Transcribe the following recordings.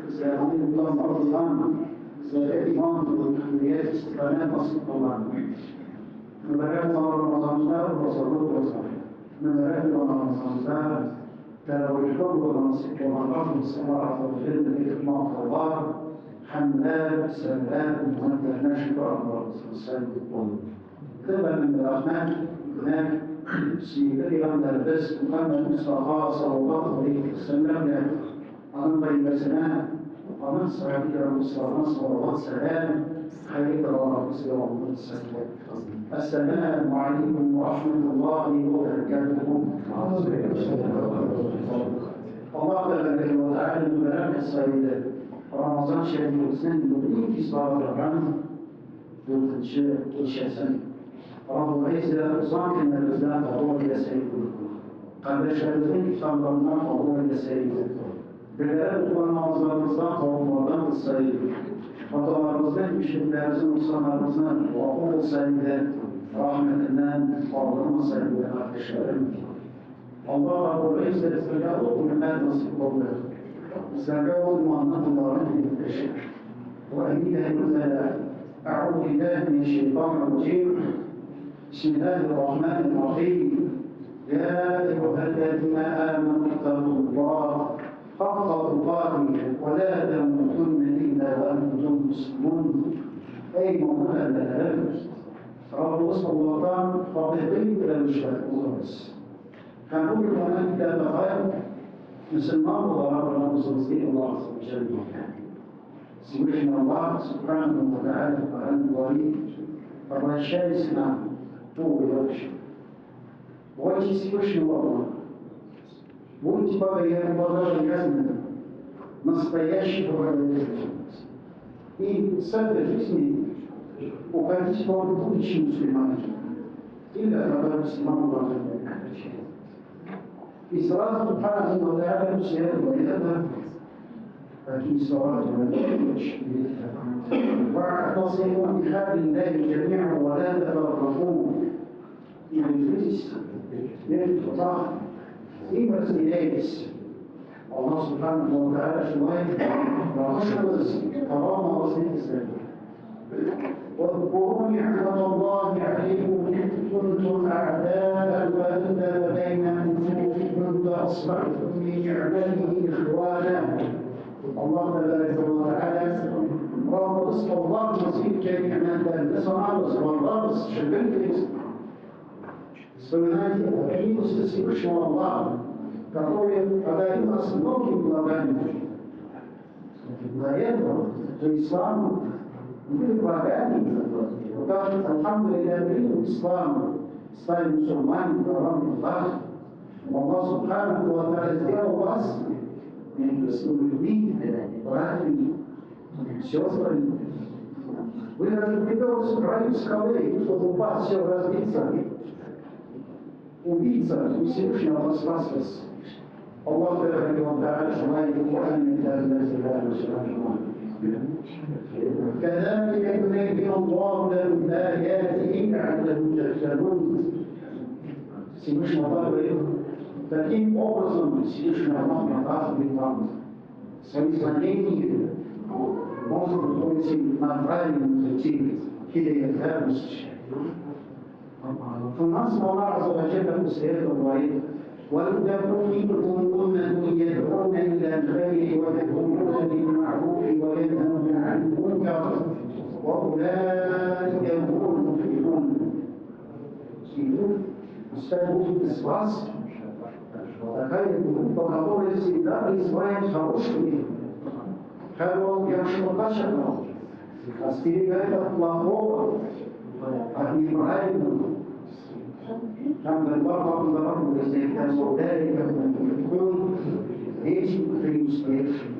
Безгә артылган, безгә иман, хидәят, истикамәт насыйп кылган. Мөбарәк булган Рамазанда уразалы булсын. Мөбарәк булган Рамазанда тәравихлы булырга насыйп булган Раббыбыз Аллаһ Азза ва Җәллә бик мактаулар, хәмдләр, сәләм, нигъмәтләренә шөкер аллаһыбыз. Тәбәннән рәхмәт, димәк, сөекле пәйгамбәребез Мөхәммәд Мостафа саллаллаһу алейһи ва сәлләмгә, аның гаиләсенә, аның сәхабә дусларына салават, сәлам, хәер догаларыбыз дәвамлы булсын. Әссәламү алейкум ва рахматуллаһи ва баракатуху. Аллаһ тәбәрәкә ва тәгалә мөбарәк кылса иде. Рамазан шәрифебезнең бүген тиз бара торган дүртенче кичәсен. Раббул Гыйззә узган көннәребездән кабул әйләсә иде. Кардәшләребезнең ифтарларыннан кабул әйләсә иде. Бергәләп укыган намазларыбыздан кабуллардан кылса иде. Хаталарыбызны, кимчелекләребезне, ноксаннарыбызны гафу кылса иде, рәхмәтеннән калдырмаса иде, кардәшләрем. Аллаһ Раббул Гыйззә безгә ул нигъмәт насыйп кылды. Безләргә ул иманны кулларын бирде. وأمينه أعوذ بالله من الشيطان الرجيم. بسم الله الرحمن الرحيم. يا أيها الذين آمنوا اتقوا الله حق تقاته ولا تموتن إلا وأنتم مسلمون. Ey imanlı bendelerim! Rabbimiz Allah'tan hakiki rəvişdə olunuz. Һәм бу иманны ilk мөселман буларак кына үзебезгә Allah Azza wa Jalla. Всевышний Аллах Субхану ва Тааля в Коране говорит: обращаясь к нам, о верующие, бойтесь Всевышнего Аллаха, будьте богобоязненными, настоящей богобоязненности. И с этой жизни уходите только будучи мусульманами, или тогда мусульман Аллаха. И сразу Субхану ва Тааля после этого это такие слова: واعتصموا بحبل الله جميعا ولا تفرقوا. И держитесь между и не разделяйтесь. Аллаһ Субхану ва Тааля желает нарушилось таралмагыз. واذكروا نعمة الله عليكم إذ كنتم أعداء فألف بين قلوبكم فأصبحتم بنعمته إخوانا. Allah Tebareke ve Teala Rabbimiz Allah nasip nimetlerini sanarız, varlarız, şükür. Вспоминайте о милости Всевышнего Аллаха, который одарил нас многими благами. До этого, до ислама, были врагами, вот как, альхамдулилля, принял ислам, стали мусульманами, правами Аллаха. Аллах Субхану ва Тааля сделал вас людьми, братьями, сестрами. Вы даже придете в краю скалы, чтобы упасть, все разбиться. Убийца Всевышнего спас вас. Аллах Тааля желает Коране. كذلك يبين الله لكم آياته لعلكم تهتدون. Всевышний Аллах говорит, таким образом Всевышний Аллах показывает вам свои знамения, может быть, на правильном пути хидая. У нас Аллах Азза ва Джалля после этого говорит: ولتكن منكم أمة يدعون إلى الخير ويأمرون بالمعروف وينهون عن المنكر وأولئك هم المفلحون. Пускай будет из вас такая группа, которая всегда призывает хорошими, остерегает от плохого, от неправильного. Там эти преуспевшие.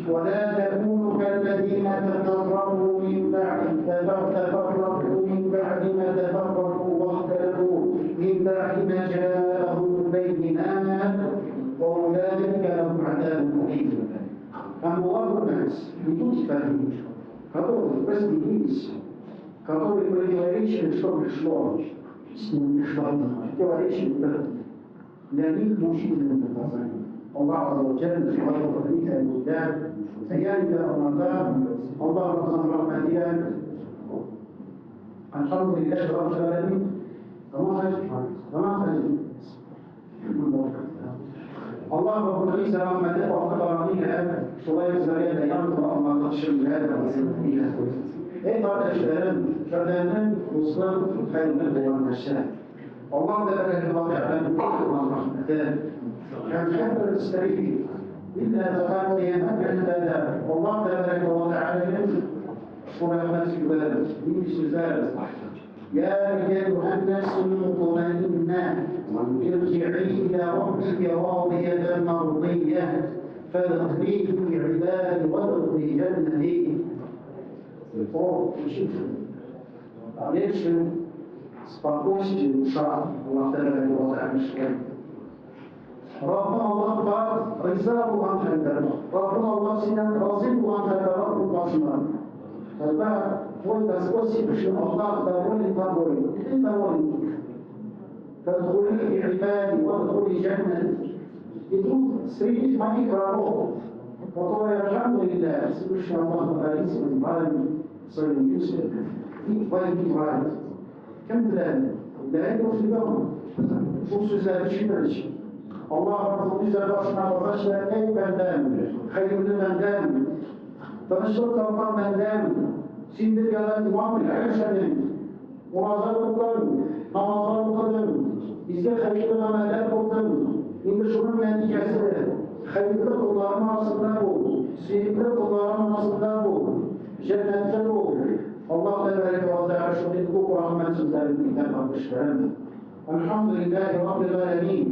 ولا تكونوا كالذين تفرقوا من بعد ما تفرقوا واختلفوا من بعد ما جاءهم البينات وأولئك لهم عذاب أليم. Там нас ведут такие, которые разделились, которые противоречили, что пришло, с ним пришло, противоречили Для них мужчины наказание. Аллаһ Азза ва Джалл шулай ук берничә җирдә бәян итә, аңлата. Аллаһ Раббының рәхмәтенә Әлхәмдүлилләһи Раббил галәмин. Тамам хаҗ, тамам хаҗ. Аллаһ Раббының рәхмәте арты тарафы шулай ук безгә бәян кыла, аңлатып төшендерә. Эй, кардәшләрем, бердәннең дуслык хәерле булган нәрсә. Аллаһ Тәбәрәкә вә Тәгаләнең булган рәхмәте һәм һәрбер истәли иллә фәкать кыямәт көнендә дә Аллаһ Тәбәрәкә вә Тәгаләнең шул рәхмәт сүзләре, нинди сүзләр? Я әййәтүһән нәфсул мутмаиннә, ирҗи'i илә раббики радиятән мардия, фәдхули фи гыйбади вәдхули җәннәти. О, учитель. Дальше спокойствие душа Аллаһ Тәгалә вә Раббым Аллаһка риза булган хәлдә, Раббым Аллаһ синнән разый булган хәлдә Раббым каршына. Когда твой Господь Всевышний Аллах доволен тобой, и ты доволен. Фадхули фи ибади, вадхули джаннати. И тут среди моих рабов, которые, альхамдулилля, Всевышний Аллах подарил своим праведным, своим милостью, и войди в рай. Кем теләде? Для этого ребенок. Шул сүзләрне төшенер өчен. Аллаһ Раббыбыз башына баргач та, әй бәндәм, хәерле бәндәм, тынычлык тапкан бәндәм, син дөньяда иман белән яшәдең, ураза тоттың, намазлар укыдың, изге хәерле гамәлләр кылдың. Инде шуның нәтиҗәсе, хәерле колларым арасында бул, сөекле колларым арасында бул, җәннәттә бул. Аллаһ Тәбәрәкә вә Тәгалә шундый күп рәхмәт сүзләрен әйтә, кардәшләрем. Әлхәмдүлилләһи Раббил галәмин.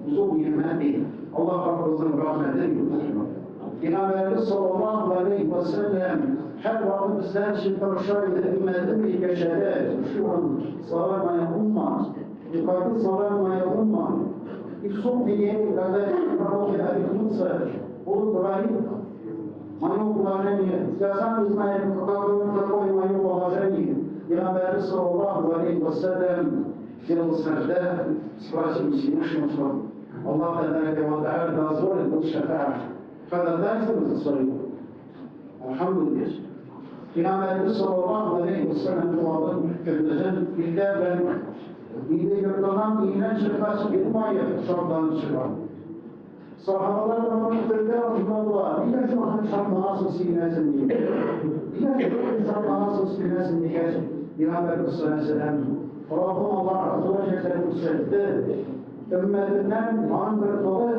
Зур ни'мәт бит. Аллаһ Раббыбызның рәхмәте. Пәйгамбәребез саллаллаһу алейһи вә сәлләм һәрвакыт безләр өчен тырыша иде, өммәтем дип яшәде. Шуның слова моя умма, и пойдут слова моя умма. И в суд дней, когда пророки обернутся, будут говорить мое положение. Я сам не знаю, какое мое положение. Пәйгамбәребез саллаллаһу алейһи вә сәлләм делал сажда, спросил Всевышнего, что Аллах Тәбәрәкә вә Тәгалә дозволит был шәфәгать. Ходатайство за свою. Әлхәмдүлилләһ. Пәйгамбәребез саллаллаһу алейһи вә сәлләм туган көндезен иртә белән инде йортыннан өеннән чыккач елмаеп, шатланып чыга. Сахабалар моны күрде, аңладылар. Нигә шулай шатланасың, сөенәсең дип. Нигә шулай шатланасың, сөенәсең дигәч, Пәйгамбәребез саллаллаһу алейһи ва сәлләм Раббым Аллаһ Азза ва Җәллә күрсәтте. Өммәтеннән аның бер кылы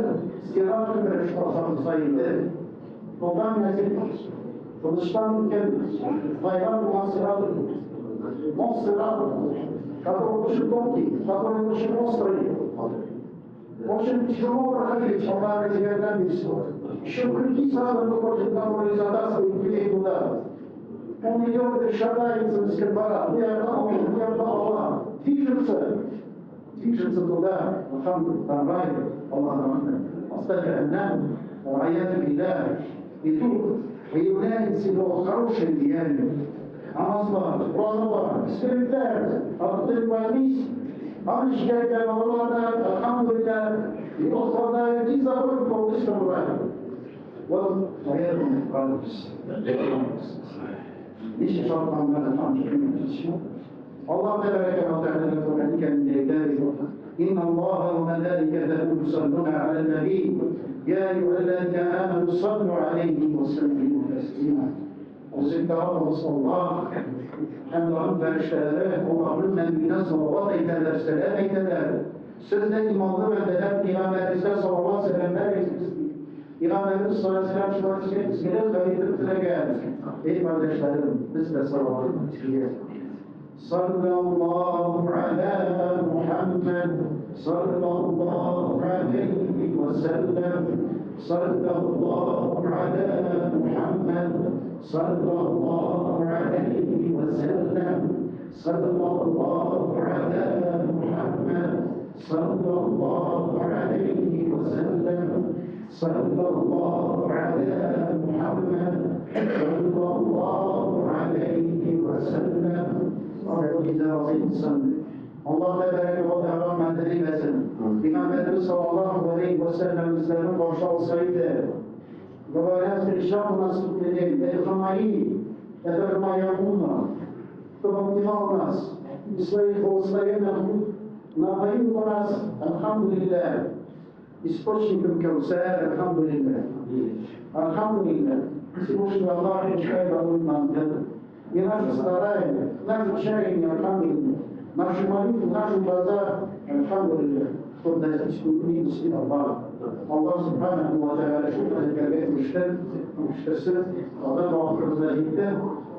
сират кебек аша иде. Кылдан нәзек, кылычтан үткен, тайган булган сират, мост сират, который очень тонкий, который очень острый. Очень тяжело проходить, Аллах Азиярдан Еще крюки сразу выходят, которые затаскивают людей туда. Он идет и шатается на скорбара. Я Аллах, движется, движется туда, там рай, Аллах Оставь нам, аяту билlah. И тут появляется его хорошее деяние. Намазлар, уразалар, истерикler, откуда возьмись, а şikayetler балаларда, альхамдулилля, и хватает, и заходит по быстрому раю. Вот поэтому радуйся. Ничә шатланган Аллаһ Тәбәрәкә вә Тәгалә Коръән Кәримдә әйтә: "Инна Аллаһа ва мәләикәтәһу юсаллуна галән нәби, я әйюһәлләзина аману саллу алейһи ва саллиму таслима." Үзендә Раббыбыз Аллаһ һәм аның фәрештәләре Аллаһның нәбиенә салават әйтәләр, сәлам әйтәләр. Сез дә иманлы бәндәләр пәйгамбәребезгә салават, сәламнәр әйтегез дип. Пәйгамбәребез саллаллаһу алейһи ва сәлләм шулай безгә изгелек, хәерлек теләгән. Эй, кардәшләрем, без дә салават әйтик. Саллаллаһу аля Мухаммад, саллаллаһу алейһи ва сәлләм, саллаллаһу аля Мухаммад, саллаллаһу алейһи ва сәлләм, саллаллаһу аля Мухаммад, саллаллаһу алейһи ва сәлләм, саллаллаһу аля Мухаммад, саллаллаһу алейһи ва сәлләм. Раббыбыз разый булсын. Аллаһ тәбәрәкә вә тәгалә рәхмәт әйләсен. Пәйгамбәребез саллаллаһу галәйһи вә сәлләм безләрне каршы алса иде. Говоря, встречал нас судный день, это же мои, это же моя умма, кто обнимал нас из своих благословенных рук, напоил бы нас, альхамдулилля, источником Кәүсәр, альхамдулилля. Альхамдулилля. Всевышний Аллах пускай дарует нам это. И наши старания, наши чаяния, альхамдулилля, наши молитвы, наши глаза, альхамдулилля, чтобы достичь милости Аллаха. Аллаһ Субханаху ва Тәгалә шул хәзрәтләргә ирештерсен, ирештерсен, Аллаһ вакытыбыз да җитте.